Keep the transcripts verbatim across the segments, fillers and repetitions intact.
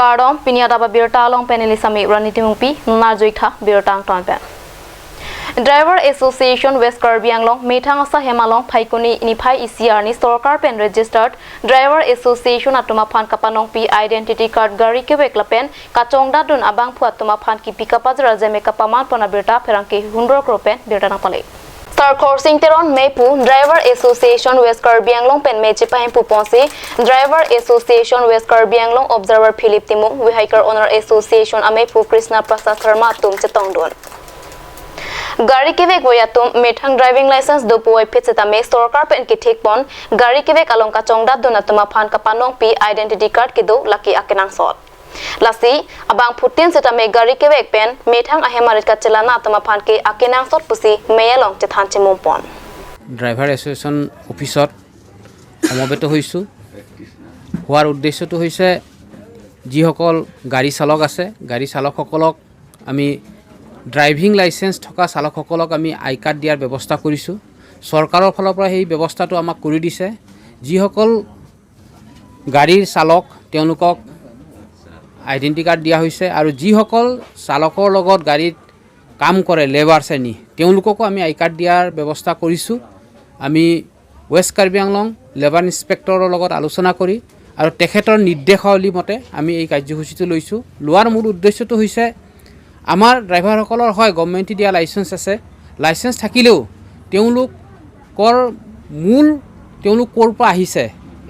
Kardom, pini adap abirta along pen neli Sami Rani Timungpi, nunarjui tha birta angton pen. Driver Association West Karbi Anglong methang asai hem along Phaikuni niphai isi arni sorkar pen registered Driver Association atum aphan kapanongpi identity card, gari kevek lapen kachongdatdun abangphu atum aphan kipi kapajra jeme kapaman pon abirta pherangke hundro kro pen birta nangpale. Sar Khorsing Teron meiphu Driver Association West Karbi Anglong pen me chepahemphu ponsi Driver Association West Karbi Anglong Observer Philip Timung, Vehicle Owner Association ameiphu Krishna Prasad Sharma atum chetongdun. Gari kevek voi atum methang driving license dopo voi phit setame sorkar pen kethek pon gari kevek along kachongdatdun atum aphan kapanongpi identity card kedo lake akenangsot. Lasi abangphutin setame gari kevek pen methang ahem arit kachelana atum aphan ke akenangsot pusi mei along chethan chemum pon. Driver association অফিচত সমবেত হৈছোঁ। হোৱাৰ উদ্দেশ্যটো হৈছে যিসকল গাড়ী চালক আছে, গাড়ী চালকসকলক আমি ড্ৰাইভিং লাইচেন্স থকা চালকসকলক আমি আই কাৰ্ড দিয়াৰ ব্যৱস্থা কৰিছোঁ। চৰকাৰৰ ফালৰ পৰা সেই ব্যৱস্থাটো আমাক কৰি দিছে। যিসকল গাড়ীৰ চালক, তেওঁলোকক আইডেণ্টি কাৰ্ড দিয়া হৈছে আৰু যিসকল চালকৰ লগত গাড়ীত কাম কৰে, লেবাৰ শ্ৰেণী, তেওঁলোককো আমি আই কাৰ্ড দিয়াৰ ব্যৱস্থা কৰিছোঁ। আমি ৱেষ্ট কাৰ্বি আংলং লেবাৰ ইনস্পেক্টৰৰ লগত আলোচনা কৰি আৰু তেখেতৰ নিৰ্দেশাৱলী মতে আমি এই কাৰ্যসূচীটো লৈছোঁ। লোৱাৰ মূল উদ্দেশ্যটো হৈছে আমাৰ ড্ৰাইভাৰসকলৰ হয় গভৰ্ণমেণ্টে দিয়া লাইচেন্স আছে, লাইচেন্স থাকিলেও তেওঁলোকৰ মূল তেওঁলোক ক'ৰ পৰা আহিছে,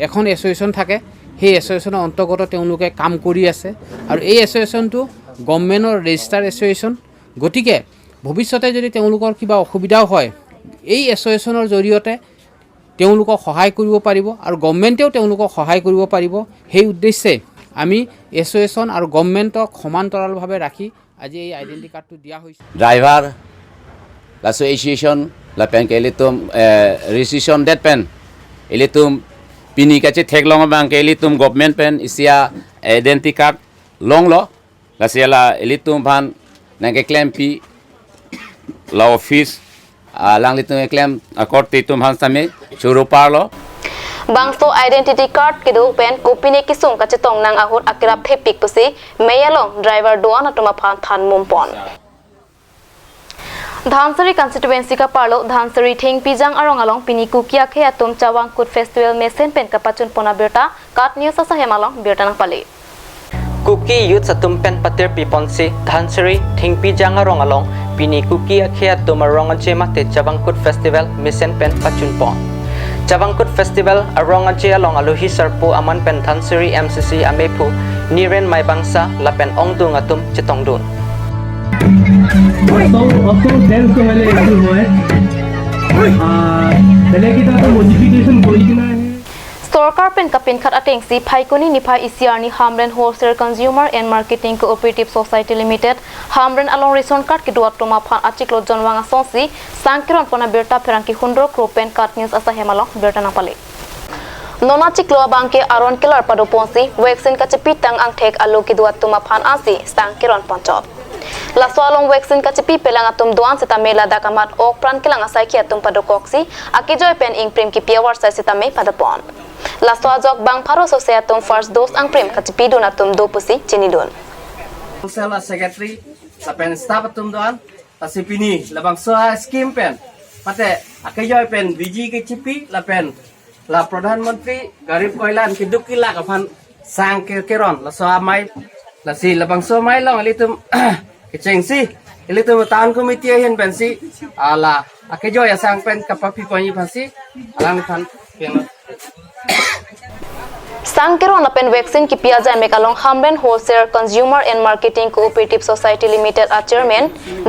এখন এছ'চিয়েশ্যন থাকে, সেই এছ'চিয়েশ্যনৰ অন্তৰ্গত তেওঁলোকে কাম কৰি আছে আৰু এই এছ'চিয়েশ্যনটো গভৰ্ণমেণ্টৰ ৰেজিষ্টাৰ্ড এছ'চিয়েশ্যন। গতিকে ভৱিষ্যতে যদি তেওঁলোকৰ কিবা অসুবিধাও হয়, এই এছ'চিয়েশ্যনৰ জৰিয়তে তেওঁলোকক সহায় কৰিব পাৰিব আৰু গভৰ্ণমেণ্টেও তেওঁলোকক সহায় কৰিব পাৰিব। সেই উদ্দেশ্যে আমি এছ'চিয়েশ্যন আৰু গভৰ্ণমেণ্টক সমান্তৰালভাৱে ৰাখি আজি এই আইডেণ্টি কাৰ্ডটো দিয়া হৈছে। Driver Association lapen ke ilitum, eh, registration det pen ilitum pini kachetheklong abang ke ilitum government pen isi a-identity card longlo. Lasi la ilitum aphan nangkeklempi la office alanglitum keklem akorte itum aphan sitame choro parlo. Bangso identity card kedo pen kopine kesung kachetong nang ahut akerap thepik pusi mei along driver do-an atum aphan than mum pon. Dhansiri constituency kaparlo Dhansiri Thengpijang arong along pini Kuki akhei atum Chavang Kut Festival mesen pen kapachun pon abirta KAT News asai hem along birta nangpale. Kuki youths atum pen patirpi ponsi Dhansiri Thengpijang arong along pini Kuki akhei atum arong aje mate Chavang Kut Festival mesen pen pachun pon. Chavang Kut Festival arong aje along alohi sarpo aman pen Dhansiri M C C ameiphu Niren Maibangsa lapen ongdung atum chetongdun. तो अब तो सेल्फ तो पहले एक्टिव हुआ है। आ, पहले की तरह तो मॉडिफिकेशन कोई भी ना है। Sorkar pen kapinkhat atengsi Phaikuni niphai isi arni Hamren Wholesale Consumer and Marketing Cooperative Society Limited, Hamren along ration card kedo atum aphan achiklo jonvang asonsi sang keron pon abirta pherangke hundro kro pen KAT News asai hem along birta nangpale. Non achiklo abang ke aron kelar pado ponsi vaccine kachepitang angthek alo kedo atum aphan ansi sang keron ponchot. Laso along vaccine kachepi pelang atum do-an setame ladak amat ok pran kelang asaikhi atum padokoksi akejoi pen ingprim kipi avarsai setame padopon. Laso ajok bang pharo sose atum first dose angprim kachepidun atum do pusi chinidun. Council secretary lapen staff atum do-an, lasi pini labangso a-scheme pen mate akejoi pen biji kechepi lapen la Pradhan Mantri Garib Kalyan keduk kelak aphan sang ke keron laso amei, lasi labangso amei along ilitum kechengsi ilitum town committee ahin pensi ala akejoi asang pen kapapi ponji aphansi alangphan pen. Sang keron lapen vaccine kipi ajai mek along Hamren Wholesale Consumer and Marketing Cooperative Society Limited a-chairman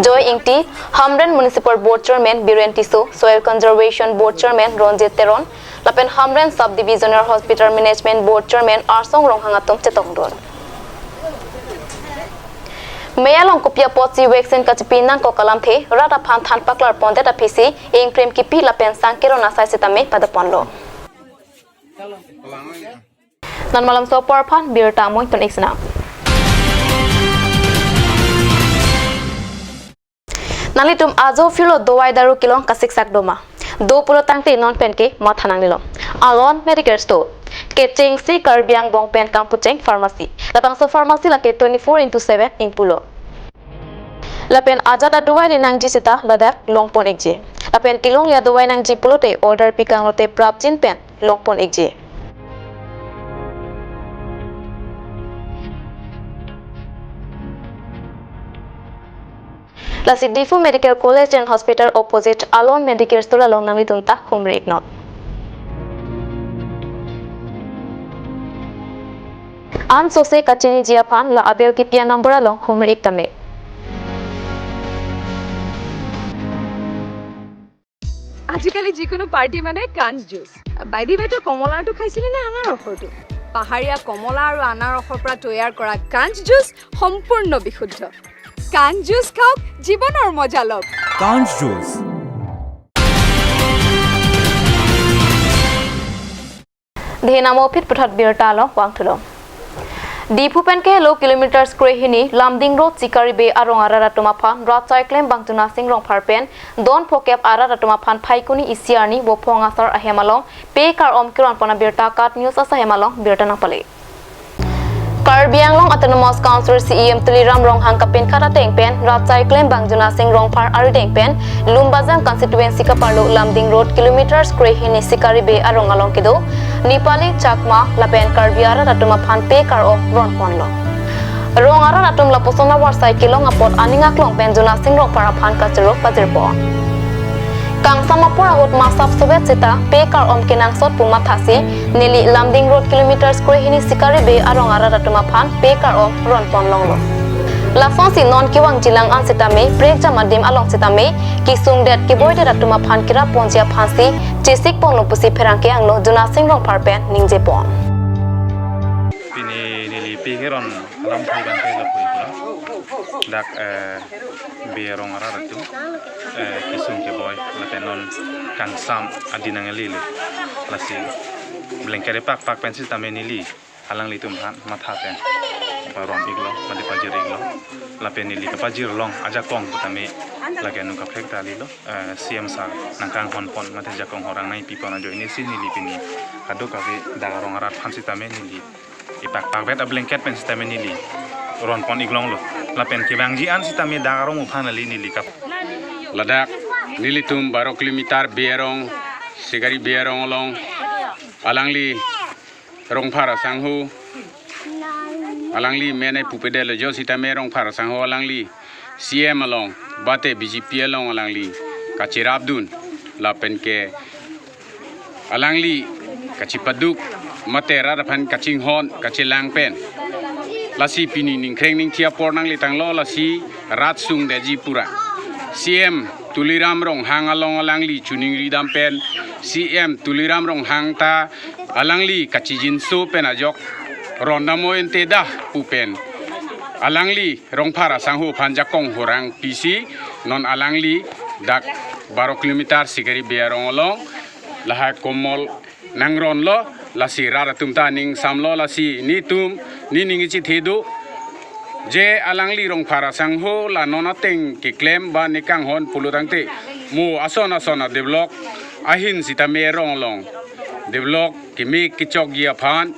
Joy Ingti, Hamren Municipal Board Chairman Biren Tisso, Soil Conservation Board Chairman Ronjit Teron, lapen Hamren Sub Divisional Hospital Management Board Chairman Arsong Ronghang atum chetongdun. Mei along kopi apotsi vaccine kachepi nangkok alamthe rat aphan than paklar pondet aphisi ingprim kipi lapen sang keron asai setame padoponlo. Non malomso apor aphan birta amoy ton-ik sinang. Nanglitum ajo phirlo dovai daru kelong kasiksak doma. Do pulo tangte non penke matha nanglelo. Alon Medical Store. Kechengsi Karbi angbong pen kangpucheng pharmacy. Labangso pharmacy lake twenty-four into seven ingpulo. Lapen ajat adovai le nangji seta ladak longpon ikji. Lapen kelong ya dovai nangji pulote order pikang lote prapjin pen longpon ikji. Lasi Diphu Medical College and Hospital opposite Alon Medical Store along nanglitum ta humri iknon. Ansose kachiniji aphan la abel kipi a-number along humri ik tame. আজিকালি যিকোনো পাৰ্টি মানে কাঞ্চ juice. By the ৱে, তই কমলাৰটো খাইছিলি নে আনাৰসৰটো? পাহাৰীয়া কমলা আৰু আনাৰসৰ পৰা তৈয়াৰ কৰা কাঞ্চ জুচ সম্পূৰ্ণ বিশুদ্ধ। কাঞ্চ জুচ খাওক, জীৱনৰ মজা লওক। Kanj Juice. Dhenamo phit puthot birta along vangthulo. Diphu pen kehelo kilometers krehini Lumding Road Sikari Bey arong arat atum aphan rat chaiklem bang Juna Sing Rongphar pen don phokep arat atum aphan Phaikuni isi arni vophong asar ahem along pekar-om keron pon abirta KAT News asahem along birta nangpale. Karbi Anglong Autonomous Council C E M Tuliram Ronghang kapinkhat ateng pen rat chaiklem bang Juna Sing Rongphar arideng pen Lumbajang constituency kaparlo Lumding Road kilometers krehini Sikari Bey arong along kedo Nepali, Chakma lapen Karbi arat atum aphan pekar-om ron ponlo. Rong arat atum lapuson avarsai kelong apot aning aklong pen Juna Sing Rongphar aphan kachoro pajirpon. Kangsam apor ahut masap sovet seta pekar-om kenangsot pu mathasi neli Lumding Road kilometers krehini Sikari Bey arong arat atum aphan pekar-om ron pon longlo. Lasonsi non kevangjilang an sitame prekjam adim along sitame kesungdet keboidet atum aphan kerap ponji aphansi chesik ponlo pusi pherangke angno Juna Sing Rongphar pen ningjepon. Pini neli pe keron alam thai bangke lapu iklo. Dak, eh, Bey arong arat atum, eh, kesung keboi lapen non kangsam adi nanglelo. Lasi blanket pakpak pen sitame neli alanglitum aphan matha pen paron iklo, mate pajir iklo. Lapen neli kapajir long ajakong sitame lake nu kaprek ta lilo, eh, C M sir nangkanghon pon mate jakong horang nangpi pon ajoine si neli pini kadokave dak arong arat aphan sitame neli ipakpak bet a-blanket pen sitame neli ron pon iklonglo. Lapen kevangji an sitame dak arong aphan kali neli kap. Ladak nelitum baro kilometer Bey arong, Sikari Bey arong along alangli Rongphar asangho, alangli mene pupedelo jo sitame Rongphar asangho alangli C M along, bate B J P along alangli kachirapdun, lapen ke alangli kachipaduk, mate rat aphan kachinghon, kachelang pen. Lasi pini ningkreng ningthi apor nanglethanglo, lasi rat sungdetji pura. C M Tuliram Ronghang along alangli choningri dam pen, C M Tuliram Ronghang ta alangli kachijinso pen ajok rondam oi ente dah pu pen. Alangli Rongphar asangho aphan jakong horang pisi non alangli dak baro kilometer Sikari Bey arong along lahai komol nangronlo, lasi rat atum ta ning samlo, lasi netum nening ichethe do. Je alangli Rongphar asangho la non ateng keklem ba nekanghon pulo tangte mo ason ason a-develop ahin sitame arong along develop keme kechokji aphan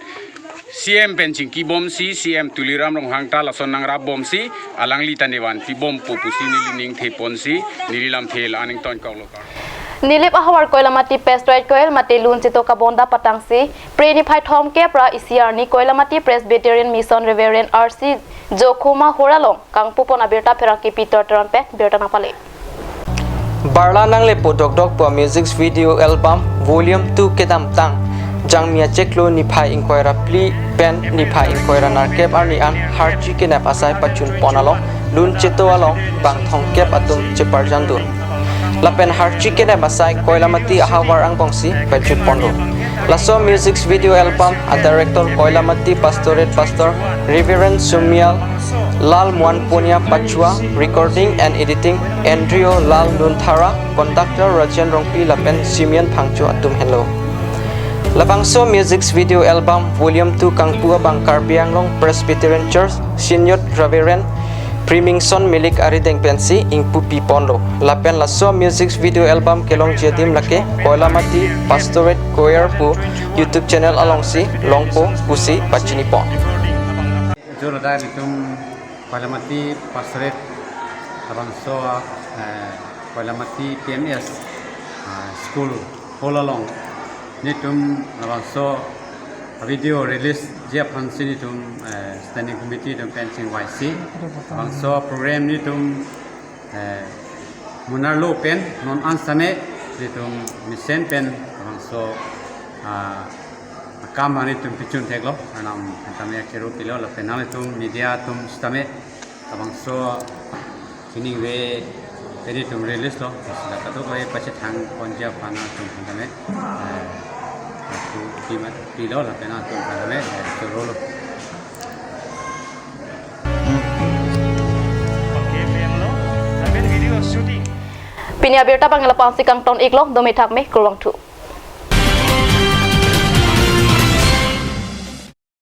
C M pen chingkibomsi, C M Tuliram Ronghang ta lason nangrapbomsi, alangli ta nevanpibompo pusi neli ningtheponsi, neli lamthe la-an ingtonkoklo. Nilip ahavar Koilamati Pestweit Coil mate lun cheto kabonda patangsi, Pre niphai thomkep ra isi arni Koilamati Presbyterian Mission Reverend R C Jokhoma Hur along kangpupon abirta pherangke Peter Teron pen birta nangpale. Barla nanglepo dokdok pu a-music video album volume two kedamtang Jangmi achiklo niphai ingkoi ra phli pen niphai ingkoi ra nerkep arni an Harchi Kenep asai pachunpon along lun cheto along bang thomkep atum cheparjandun. Lapen Harchi Kenep asai Koilamati ahavar angbongsi pachunponlo. Laso music video album a-director Koilamati Pastorate Pastor Reverend Sumial Lal Muanpunia Pachua, recording and editing Andrew Lal Nunthara, conductor Rajen Rongpi lapen Simeon Phangcho atum henlo. Labangso music video album volume two kangpu abang Karbi Anglong Presbyterian Church Synod Reverend Primingson Milik arideng pensi ingpupi ponlo. Lapen laso music video album kelongji adim lake Koilamati Pastorate Choir pu YouTube channel alongsi longpo pusi pachini pon. Jor adai nelitum Koilamati Pastorate labangso, eh, Koilamati P M S, ah, school hall along nelitum labangso video release ji aphansi nelitum, eh, standing committee atum pen chingvaisi labangso program nelitum, eh, monarlo pen non an same nelitum mesen pen labangso, ah, akam nelitum pichun theklo, anam tame akero pilo lapen nanglitum media atum sitame labangso chiningve pen nelitum release lo, sila kadokave pachethang ponji aphan atum aphan tame, eh, tu pima pilo lapen atum aphan tame, eh, chorolo. Pini abirta abang lapu-an si kangton iklo, dome thakme, kurvangthu.